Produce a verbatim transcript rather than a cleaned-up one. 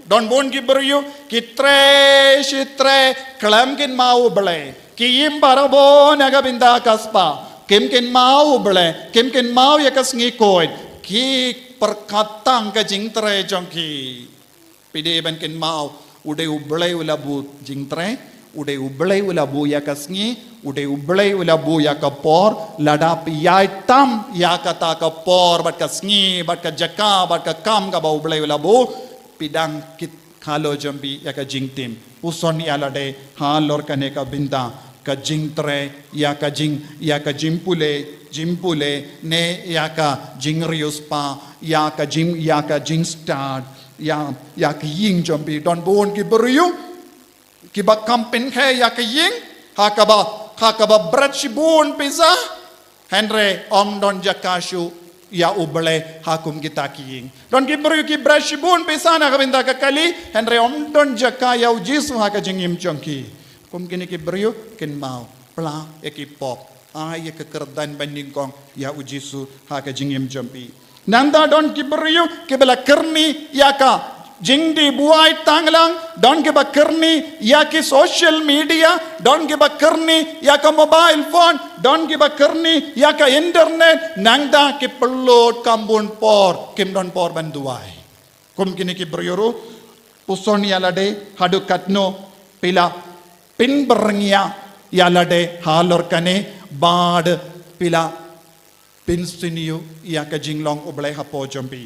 Don bun ki briew ki trei shi trei khlem kynmaw U Blei. Ki im barabor na ka bynta ka spah. Kim kynmaw U Blei, kim kynmaw ïa ka sngi khuid. Ki pyrkhat tang ka jingtrei jong ki. Phi dei ban kynmaw, u dei U Blei u la buh jingtrei, u dei U Blei u la buh ïa ka sngi, u dei U Blei u la buh ïa ka por. Lada phi ïai tam ïa kata ka por bad ka sngi bad ka jaka bad ka kam kaba U Blei u la buh, phi dang kit khalo jong phi ïa ka jingtim. Puson ïa lade halor kane ka bynta ka jingtrei, ïa ka jing, ïa ka jingpule, jingpule, ne ïa ka jingriewspah, ïa ka jing, ïa ka jingstad, ïa, ïa ka ïing jong phi. Don bun ki briew kiba kham pynkhie ïa ka ïing ha kaba, ha kaba bret shibun pisa, hynrei ym don jaka shuh ïa U Blei ha kum kita ki ïing. Don ki briew ki bret shibun pisa na ka bynta ka kali, hynrei ym don jaka ïa U Jisu ha ka jingim jong ki. Kum kine ki briew, kynmaw, pla ïa ki pop, ai ïa ka kyrdan ba nyngkong ïa U Jisu ha ka jingim jong phi. Nangta don ki briew kiba la kyrni ïa ka jingdih buaid tanglang, don kiba kyrni ïa ki social media, don kiba kyrni ïa ka mobile phone, don kiba kyrni ïa ka internet, nangta ki pynlut kam bun por, kim don por ban duwai. Kum kine ki briew ruh, puson ïa lade haduh katno phi la pynbyrngia ïa lade halor kane, bad phi la pynsniew ïa ka jinglong U Blei hapoh jong phi.